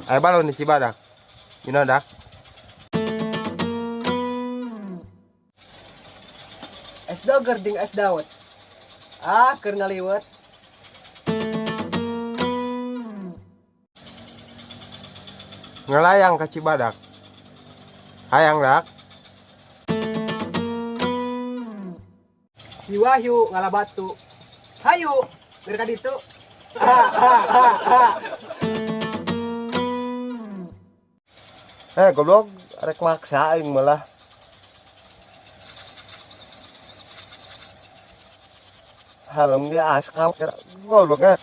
Aya balon di Cibadak. Dina dak. Es doger jeung es dawet. Ah, keur ngaliwet. Ngelayang ka Cibadak. Hayang dak. Si Wahyu ngala batu. Hayu, keur ka ditu. Eh goblok, rek maksa aing malah. Helm ge askal goblok eh.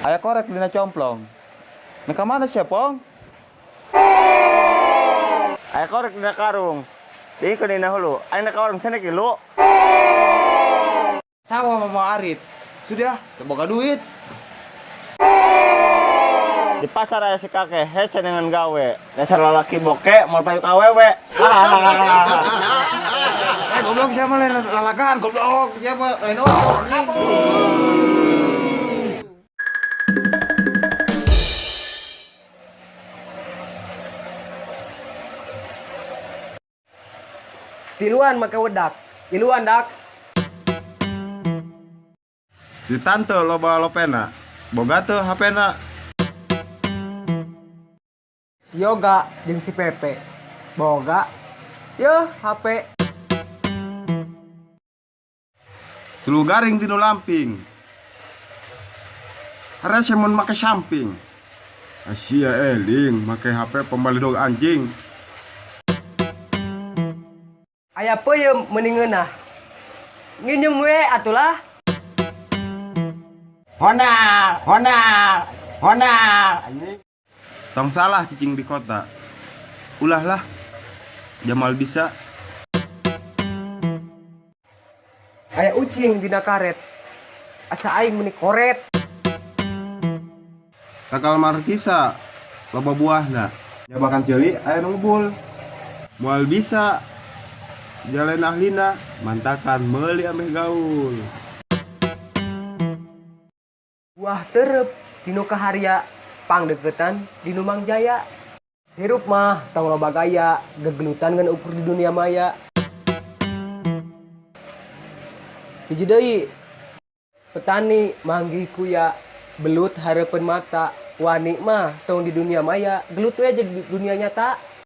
Aya korek dina complong. Nek ka mana sia, Pong? Aya korek dina karung. Diikeun dina hulu. Aing ka warung sana kilu. Sama mama Arit. Sudah, teu boga duit. Di pasar aya si kakek hese dengan gawe. Dasar lalaki boke moal payu ka awewe. Eh, goblok siapa lain lalakan, goblok siapa lain oh. Tiluan make wedak. Tiluan dak. Si tante loba lopena. Boga teu HP-na. Si Yoga jeung si Pepe. Boga. Yeuh, HP. Tulu garing tinu lamping. Harese mun make samping. Asia eling make HP pembalidog anjing. Aya peuyeum meuni ngeunah. Nginjem we atulah. Honda, Honda, Honda. Tong salah cicing di kota. Ulah lah. Jamal bisa. Aya ucing dina karet. Asa aing meuni koret. Takal markisa loba buahna. Nyabakan ceuli aya nu ngebul. Moal bisa. Jalan ahlina mantakan meuli ameh gaul. Buah terep dinu kaharya pangdeuketan dinu Mangjaya. Hirup mah tong loba gaya, gegelutan ngan ukur di dunia maya. Hiji deui, petani manggih kuya, belut hareupeun mata, wani mah tong di dunia maya, gelut we di dunia nyata.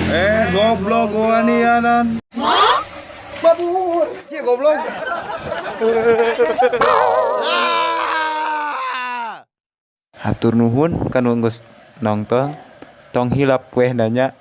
Eh goblok wanianan. Babur, sia goblok. Hatur nuhun kanu geus nongton, tong hilap weh nanya.